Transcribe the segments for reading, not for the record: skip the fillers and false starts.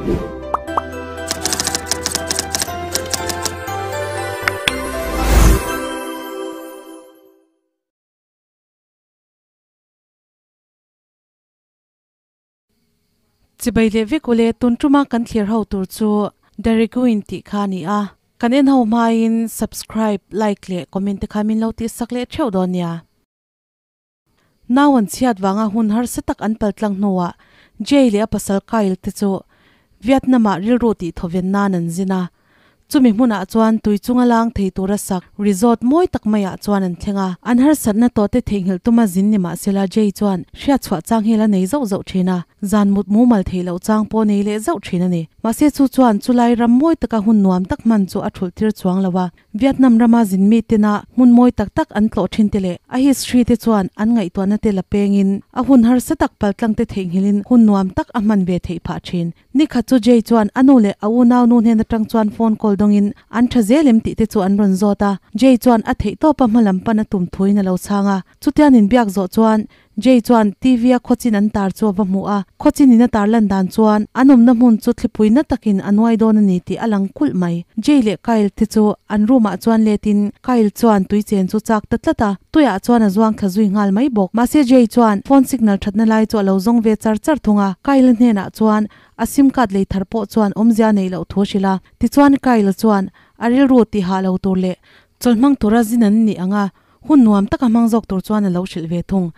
Chibai leh vek ule tun tuma kan thlir ho tur chu Deriguin tih kha a ni a, kan en ho hmain subscribe, like leh comment te kha min lo tih sak leh theuh dawn nia. Nau an chhiat vanga hun harsa tak an pal tlang hnuah Jay leh a pasal Kyle te chu Vietnam ah rilru tih thawven nan an zin a. Chumi hmunah chuan tui chunga lang thei tura sak resort mawi tak maiah chuan an thleng a. An harsatna tawhte theihnghilh tuma zin ni mahsela Jay chuan hriatchhuah chang hi la nei zauh zauh thin a, zan mut mumal theih loh chang pawh nei leh zauh thin a ni. Mahse chu chuan chulai ram mawi taka hun nuam tak hman chu a thulh tir chuang lo a. Vietnam rama zin mi tena hmun mawi tak tak an tlawh thin te leh a history te chuan an ngaihtuahna te la pengin a hun harsa tak paltlang te theihnghilhin hun nuam tak a hman ve theih phah thin. Ni khat chu Jay chuan a nu leh a unau nu hnen atang chuan phone call dawngin an tha zel em tih te chu an rawn zawt a. Jay chuan a theih tawp a hmalam pan a tum thuin a lo chhang a. Chutian inbiak zawh chuan Jay chuan TV a khawchin an tar chu a va hmu a. Khawchin in a tar lan dan chuan an awmna hmun chu thlipui na takin a nuai dawn a ni tih a lang kulh mai. Jay leh Kyle te chu an room ah chuan let in Kyle chuan tui chen chu chak ta tlat a. Tuiah chuan a zuang thla zui nghal mai bawk. Mahse Jay chuan phone signal thatna lai chu a lo zawng ve char char thung a. Kyle hnenah chuan a sim card lei thar pawh chuan awmzia neih loh thu a hrilh a. Tichuan Kyle chuan a rilru tih hah lo tur leh chawlhmang tura zin an nih ang a, hun nuam taka hmang zawk tur chuan a lo hrilh ve thung.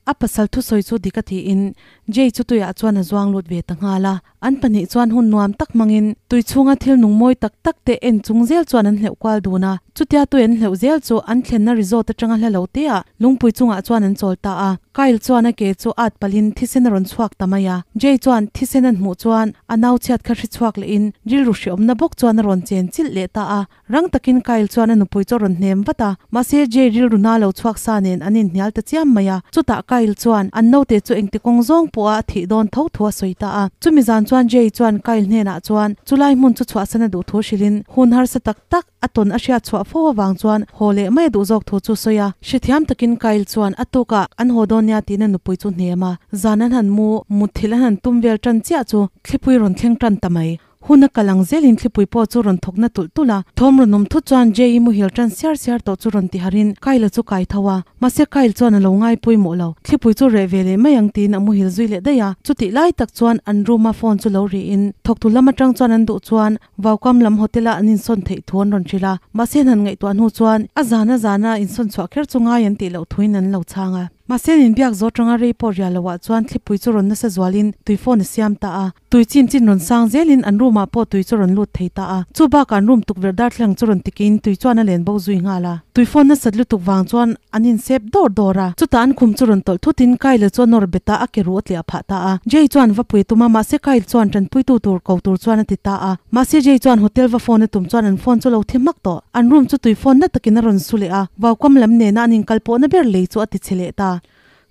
A pasal thusawi chu dik a tiin Jay chu tuiah chuan a zuang lut ve ta nghal a. An pahnih chuan hun nuam tak hmangin tui chhunga thil nung mawi tak tak te en chung zel chuan an hleuh kual dun a. Chutia tui an hleuh zel chu an thlenna resort atanga hla lo te ah lungpui chungah chuan an chawl ta a. Kyle chuan a ke chu at palhin thisen a rawn chhuak ta mai a. Jay chuan thisen an hmuh chuan a nau chhiat kha hri chhuak lehin rilru hreawmna bawk chuan a rawn chen chilh leh ta a. Rang takin Kyle chuan a nupui chu a rawn hnem vat a, mahse Jay rilru na lo chhuak sa nen an inhnial ta chiam mai a. Chutah Kyle chuan an naute chu engti kawng zawng pawha a thih dawn tho thu a sawi ta a. Chumi zan chuan Jay chuan Kyle hnenah chuan chulai hmun chu chhuahsan a duh thu hrilhin hun harsa tak tak a tawn a hriat chhuah fo avang chuan haw leh mai a duh zawk thu chu sawi a. Hrethiam takin Kyle chuan a tukah an haw dawn nia tiin a nupui chu hnem a. Zan an han mu, mutthilh an han tum vel tan chiah chu thlipui rawn thleng tan ta mai. Hun a kal ang zelin thlipui pawh chu rawn thawk na tulh tulh a, thawm rawn awm thut chuan Jay-i muhil tan siar siar tawh chu rawn ti harin Kyle-a chu kai tho a, mahse Kyle chuan a lo ngaipawimawh lo. Thlipui chu reh ve leh mai ang tiin a muhil zui leh daih a, chutih lai tak chuan an room-a phone chu lo rihin thawktu lam atang chuan an duh chuan Vaukam lam hotel-a an insawn theih thu an rawn hrilh a, mahse an han ngaihtuah hnu chuan a zana zana insawn chhuah kher chu ngai an tih loh thuin an lo chhang a. Mahse an inbiak zawh atanga rei pawh riah loah chuan thlipui chu rawn nasa zualin tui phone a siam ta a. Tui chin chin rawn sang zelin an room ah pawh tui chu rawn lut thei ta a. Chu bakah an room tukverh darthlalang chu rawn tikin tui chuan a len bo zui nghal a. Tui phone nasat lutuk vang chuan an insep dawr dawr a. Chutah an khum chu rawn tawlh thutin Kyle chu a nawr bet a, a ke ruh a tliah phah ta a. Jay chuan va pui tum a, mahse Kyle chuan tanpuitu tur ko tur chuan a ti ta a. Mahse Jay chuan hotel va phone a tum chuan an phone chu lo thi hmak tawh. An room chu tui phone na takin a rawn su leh a, vaukam lam nena an inkal pawhna ber lei chu a ti chhe leh ta.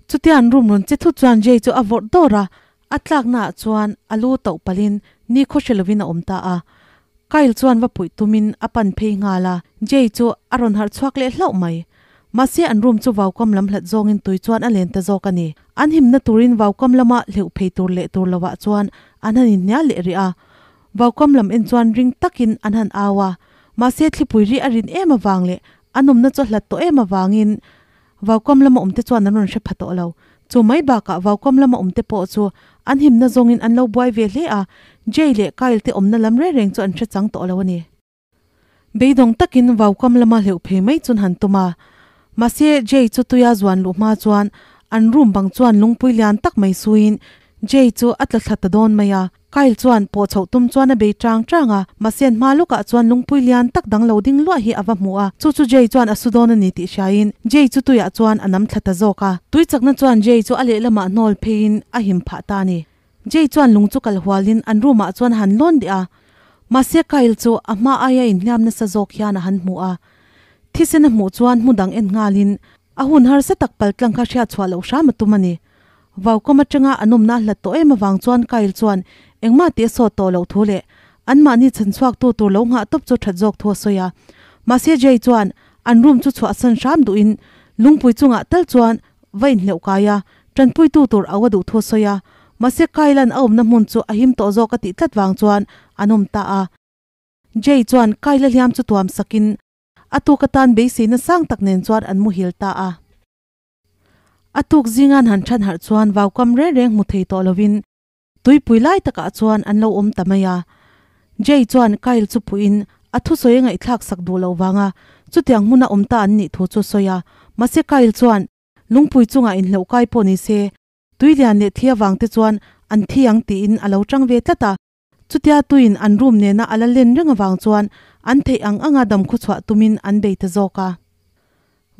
Chutia an room rawn che thut chuan Jay chu a vawrh dawr a, A tlaknaah chuan a lu tauh palhin ni khaw hre lovin a awm ta a. Kyle chuan va puih tumin a pan phei nghal a, Jay chu a rawn harh chhuak leh hlauh mai. Mahse an room chu vaukam lam hlat zawngin tui chuan a len ta zawk a ni. An himna turin vaukam lama hleuh phei tur leh tur lovah chuan an han inhnial leh rih a. Vaukam lam en chuan ring takin an han au a, mahse thlipui ri a rin em avang leh an awmna chu a hlat tawh em avangin Vaukam lama awmte chuan an rawn hre pha tawh lo. Chu mai bakah vaukam lama awmte pawh chu an himna zawngin an lo buai ve hle a, Jay leh Kyle te awmna lam reng reng chu an hre chang tawh lo a ni. Beidawng takin vaukam lama hleuh phei mai chuan han tum a, mahse Jay chu tuia zuan luh hma chuan an room bang chuan lungpui lian tak mai suiin Jay chu a tla thla ta dawn mai a. Kyle chuan pawh chhoh tum chuan a bei chang chang a, mahse an hma lawkah chuan lungpui lian tak dang lo ding luah hi a va hmu a, chu chu Jay chuan a su dawn a ni tih hriain Jay chu tuiah chuan a nam thla ta zawk a. Tui chakna chuan Jay chu a lehlamah hnawl pheiin a him phah ta a ni. Jay chuan lung chu kal hualin an room ah chuan a han lawn leh a, mahse Kyle chu a hma aia inhliam nasa zawk hian a han hmu a. Thisen a hmuh chuan hmu dang en nghalin a hun harsa tak paltlang kha hriat chhuah loh hram a tum a ni. Vaukam atanga an awmna a hlat tawh em avang chuan Kyle chuan engmah tih a sawt tawh loh thu leh anmahni chhan chhuaktu tur lo nghah tawp chu that zawk thu a sawi a. Mahse Jay chuan an room chu chhuahsan hram duhin lungpui chungah tal chuan va inhleuh kai a, tanpuitu tur au a duh thu a sawi a. Mahse Kyle-a'n a awmna hmun chu a him tawh zawk a tih tlat vang chuan an awm ta a. Jay chuan Kyle-a hliam chu tuam sakin a tuk atan beiseina sang tak nen chuan an muhil ta a. A tuk zinga'n han than harh chuan vaukam reng reng hmu thei tawh lovin tuipui lai takah chuan an lo awm ta mai a. Jay chuan Kyle chu puiin a thusawi a ngaihthlak sak duh loh vanga chutiang hmuna awm ta an nih thu chu a sawi a. Mahse Kyle chuan lungpui chungah inhleuh kai pawh ni se tui lian leh thli avang te chuan an thi ang tiin a lo tang ve tlat a. Chutia tuiin an room nena a la len reng avang chuan an theih ang anga dam khuchhuah tumin an bei ta zawk a.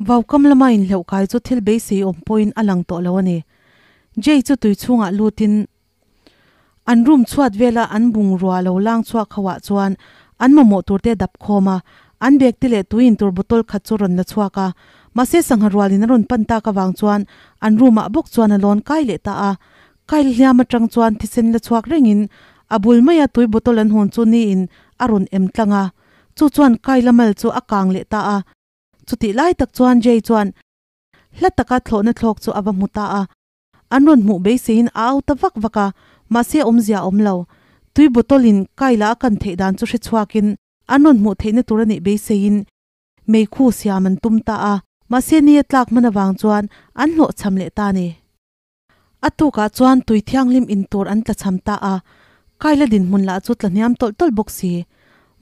Vaukam lama inhleuh kai chu thil beisei awm pawhin a lang tawh lo a ni. Jay chu tui chhungah lutin an room chhuat vela an bungrua lo lang chhuak ho ah chuan an mamawh tur te dap khawm a, an bag te leh tui in tur bottle khat chu rawn la chhuak a. Mahse sangha rualin a rawn pan tak avang chuan an room ah bawk chuan a lawn kai leh ta a. Kyle hliam atang chuan thisen la chhuak rengin a bul maia tui bottle an hawn chu niin a rawn em tlang a, chu chuan Kyle-a mal chu a kang leh ta a. Chutih lai tak chuan Jay chuan hla taka thlawhna thlawk chu a va hmu ta a, an rawn hmuh beiseiin a au ta vak vak a, mahse awmzia a awm lo. Tui bottle in Kyle-a a kan theih dan chu hre chhuakin an rawn hmuh theihna tur a nih beiseiin meikhu siam an tum ta a, mahse ni a tlak hman avang chuan an hlawhchham leh ta a ni. A tukah chuan tui thianghlim in tur an tlachham ta a, Kyle-a dinhmun lah chu tlahniam tawlh tawlh bawk si.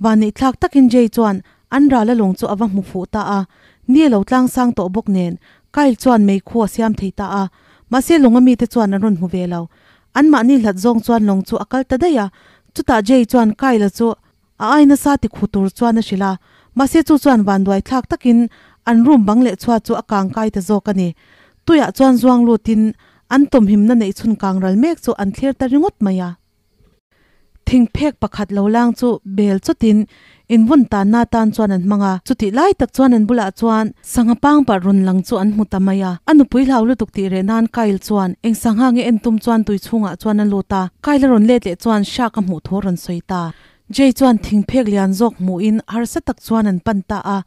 Vanneihthlak takin Jay chuan an ral a lawng chu a va hmu fuh ta a, ni a lo tlang sang tawh bawk nen Kyle chuan meikhu a siam thei ta a, mahse lawng a mite chuan an rawn hmu ve lo. Anmahni hlat zawng chuan lawng chu a kal ta daih a, chutah Jay chuan Kyle-a chu A ai nasa ti khu tur chuan a hrilh a, mahse chu chuan vanduai thlak takin an room bang leh chhuat chu a kang kai ta zawk a ni. Tuiah chuan zuang lutin an tawmhimna neih chhun kang ral mek chu an thlir ta ringawt mai a. Thingphek pakhat lo lang chu bel chawtin invun tanna atan chuan an hmang a, chutih lai tak chuan an bulah chuan sangha pangpar rawn lang chu an hmu ta mai a. A nupui hlau lutuk tih reh nan Kyle chuan eng sangha nge en tum chuan tui chhungah chuan a lut a, Kyle a rawn let leh chuan shark a hmuh thu a rawn sawi ta. Jay chuan thingphek lian zawk hmuhin harsa tak chuan an pan ta a.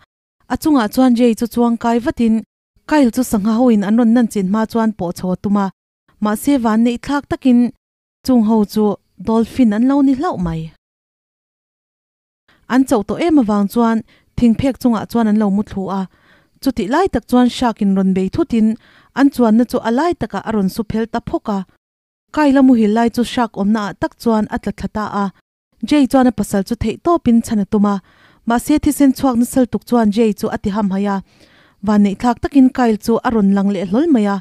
A chungah chuan Jay chu chuang kai vatin Kyle chu sangha hoin an rawn nan chin hma chuan pawh chho a tum a. Mahse van neih thlak takin chung ho chu dolphin an lo ni hlauh mai. An chauh tawh em avang chuan thingphek chungah chuan an lo mu thlu a. Chutih lai tak chuan shark in rawn bei thutin an chuanna chu a lai takah a rawn su phel ta phawk a. Kyle a muhil lai chu shark awmna ah tak chuan a tla thla ta a. Jay chuan a pasal chu theih tawpin chhan a tum a, mahse thisen chhuak nasal tuk chuan Jay chu a ti hamhaih a. Vanneihthlak takin Kyle chu a rawn lang leh hlawl mai a,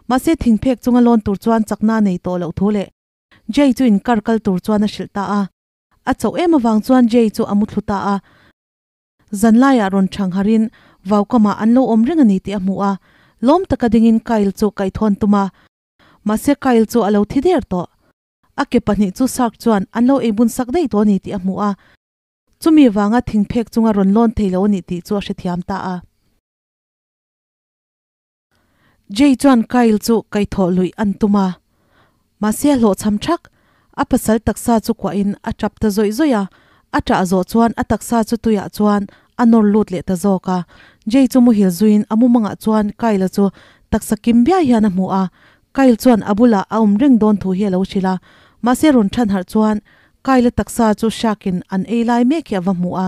mahse thingphek chunga lawn tur chuan chakna a nei tawh loh thu leh Jay chu inkar kal tur chuan a hrilh ta a. A chauh em avang chuan Jay chu a muthlu ta a. Zanlaiah rawn chhang harin vaukamah an lo awm reng a ni tih a hmu a, lawm taka dingin Kyle chu kaihthaw'n tum a, mahse Kyle chu a lo thi der tawh. A ke pahnih chu Sark chuan an lo eibun sak daih tawh a ni tih a hmu a, chumi vanga thingphek chunga rawn lawn thei lo a nih tih chu a hrethiam ta a. Jay chuan Kyle chu kaihthawh luih an tum a, mahse a hlawhchham thak. A pasal taksa chu kuahin a tap ta zawih zawih a, a tah zawh chuan a taksa chu tuiah chuan a nawr lut leh ta zawk a. Jay chu muhil zuiin a mumangah chuan Kyle-a chu taksa kim biai hian a hmu a, Kyle chuan a bulah a awm reng dawn thu hi a lo hrilh a, mahse rawn than harh chuan Kyle-a taksa chu shark-in an ei lai mek hi a va hmu a.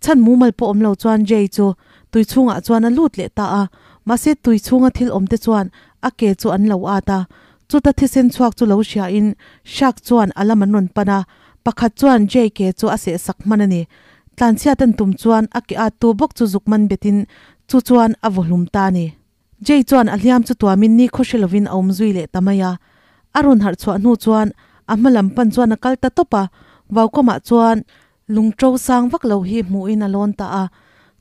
Chhan mumal pawh awm lo chuan Jay chu tui chhungah chuan a lut leh ta a, mahse tui chhunga thil awm te chuan a ke chu an lo at a. Chuta thisen chhuak chu lo hriain shark chuan a lam an rawn pan a, pakhat chuan Jay ke chu a seh sak hman a ni. Tlanchhiat an tum chuan a ke at tu bawk chu zuk man betin chu chuan a vaw hlum ta a ni. Jay chuan a hliam chu tuamin ni khaw hre lovin a awm zui leh ta mai a. A rawn harh chhuah hnu chuan a hma lam pan chuan a kal ta tawp a, Vaukamah chuan lungṭo sang vak lo hi hmuhin a lawn ta a.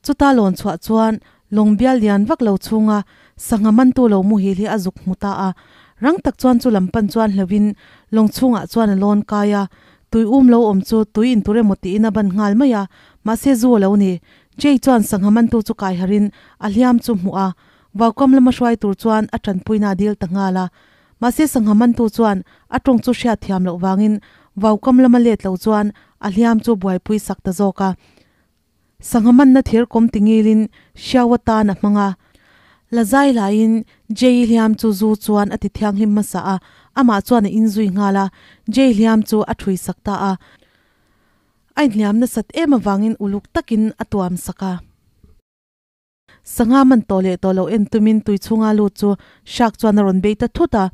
Chuta lawn chhuah chuan lawng bial lian vak lo chhunga sangha mantu lo muhil hi a zuk hmu ta a. Rang tak chuan chu lam pan chuan hleuhin lawng chhungah chuan a lawn kai a. Tui um lo awm chu tui in tur emaw tiin a ban nghal mai a, mahse zu a lo ni. Jay chuan sangha mantu chu kai harin a hliam chu hmuh a, vaukam lama hruai tur chuan a tanpuina a dil ta nghal a. Mahse sangha mantu chuan a tawng chu hriat thiam loh vangin vaukam lama let lo chuan a hliam chu buaipui sak ta zawk a. Sangha manna thir kawm tingilin hriau atan a hmang a. La zai laiin Jay-i hliam chu zu chuan a ti thianghlim hmasa a. Amah chuan a inzui nghal a, Jay hliam chu a thui sak ta a. A inhliam nasat em avangin uluk takin a tuam sak a. Sangha man tawh leh tawh loh en tumin tui chhunga lut chu Shark chuan a rawn bei ta thut a.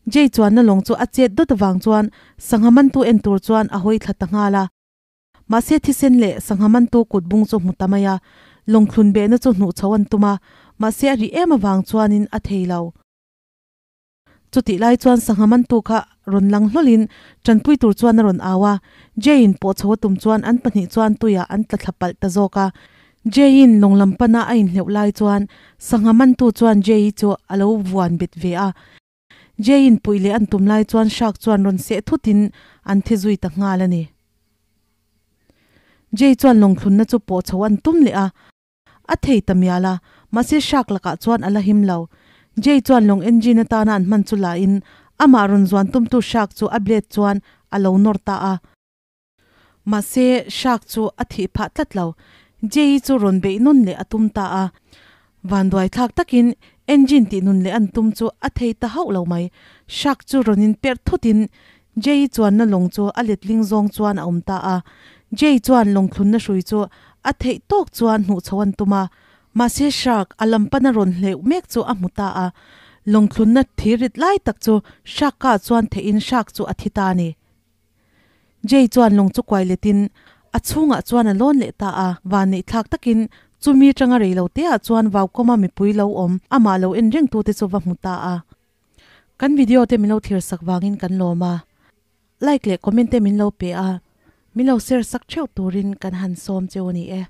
Jay chuanna lawng chu a chet dawt avang chuan sangha mantu en tur chuan a hawi thla ta nghal a. Mahse thisen leh sangha mantu kut bung chu hmu ta mai a, lawng thlun behna chu hnuh chho an tum a, mahse a rih em avang chuanin a thei lo. Chutih lai chuan sangha mantu kha rawn lang hlawlin tanpui tur chuan a rawn au a, Jay-in pawh chho a tum chuan an pahnih chuan tuiah an tla thla palh ta zawk a. Jay-in lawng lam pana a inhleuh lai chuan sangha mantu chuan Jay-i chu a lo vuan bet ve a. Jay-in puih leh an tum lai chuan shark chuan rawn seh thutin an thi zui ta nghal a ni. Jay chuan lawngthlunna chu pawh chho an tum leh a. A thei ta mial a, mahse shark lakah chuan a la him lo. Jay chuan lawng engine atana an hman chu la in amah rawn zuan tumtu shark chu a blade chuan a lo nawr ta a. Mahse shark chu a thih phah tlat lo. Jay chu rawn beih nawn leh a tum ta a. Vanduai thlak takin engine tih nun leh an tum chu a thei ta hauh lo mai. Shark chu rawn in perh thut in Jay chuanna lawng chu a letling zawng chuan a awm ta a. Jay chuan lawng thlunna hrui chu a theih tawk chuan hnuh chho an tum a. Mahse shark a lam pana rawn hleuh mek chu a hmu ta a. Lawng thlunna thirrit lai tak chu shark kah chuan theihin shark chu a thi ta a ni. Jay chuan lawng chu kuai letin a chhungah chuan a lawn leh ta a. Vanneih thlak takin chumi tanga rei lo teah chuan vaukawma mipui lo awm amah lo en rengtute chu va hmu ta a. Kan video te min lo thlir sak vangin kan lawm a, like leh comment te min lo pe a, min lo share sak theuh turin kan han sawm cheu a ni e.